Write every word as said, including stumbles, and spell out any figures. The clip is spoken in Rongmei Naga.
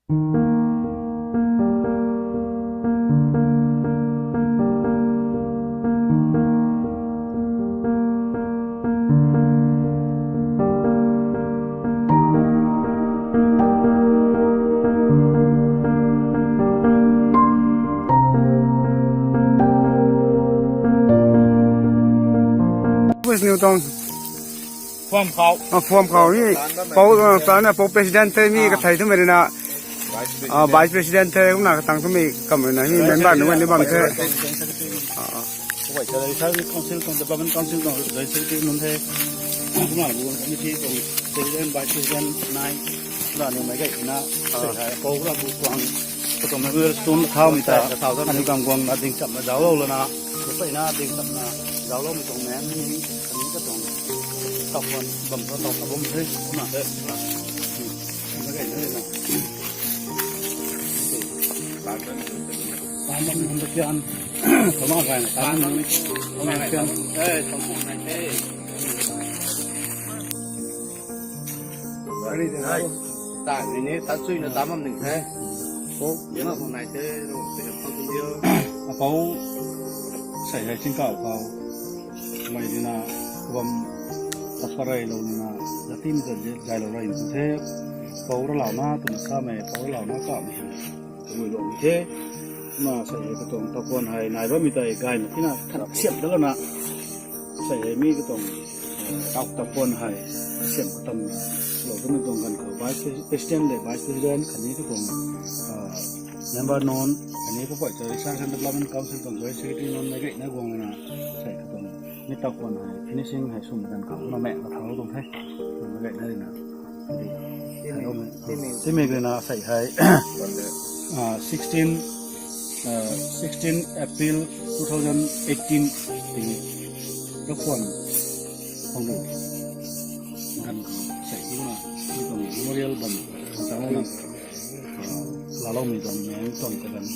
Niu tuang. Phuam khou. A, phuam khou ni. Pou, a, sana pou president the mi kathei thu mei na. A, vice president the kumna katang thu mei kam na ni member nu ni bam the. A, a. Council tuang, development council tuang, joint secretary nunc the. Kumna bu committee tuang president, vice president nai. Kumna ni mei gay na. Sei hai pou kumna bu tuang. Katuang memorial stone thaumei ta, aniu kam guang na ding chapna zauclou lana, lupai na ding chapna zaucloumei tuang mei ni, kaniw katuang, tapuan bam ta tau ta bam the, kumna the, kumna. Hmm. Kumna kei na, na. Tan bam hum ta kian, kumna kei na, tan bam hum ta kian. Eh, tan bam hum ta kian. Gari de nai. Ta ni ni, ta chui na ta mam ning the. Pou, ya na nai the, ro, te na pang dio. Apou, sei hai chingkau khou. Mei di na, bam, ta pareilou na, na tim zat zat, zailou rey the. Pou ralou na, tu na sa mei, pou ralou na, ta mei. Mui lou the. Ma sei hai katuang tapuan hai, nai bammei tei, gay na, tina, thana siam da lana. Sei hai mi katuang, eh, tau tapuan hai, siam katam, lou tumei tuang ganv khou, vice pres-, president le, vice president, khatni katuang, ah, member nunc, khatni kapui ta Research and Development Council tuang joint secretary nunc mei gay na guang na, sei katuang, mi tapuan hai, finishing hai sum ganv khou, na mei na thau tuang the, mei gay na na. Timei, timei. Timei gay na sei hai, ah, sixteen, ah, sixteen April two thousand eighteen, tini, Rakuan, Honglu, ganv khou, sei tina, mi tuang memorial bam, tang na, ah, laloumei tuang mei tuang kaganv.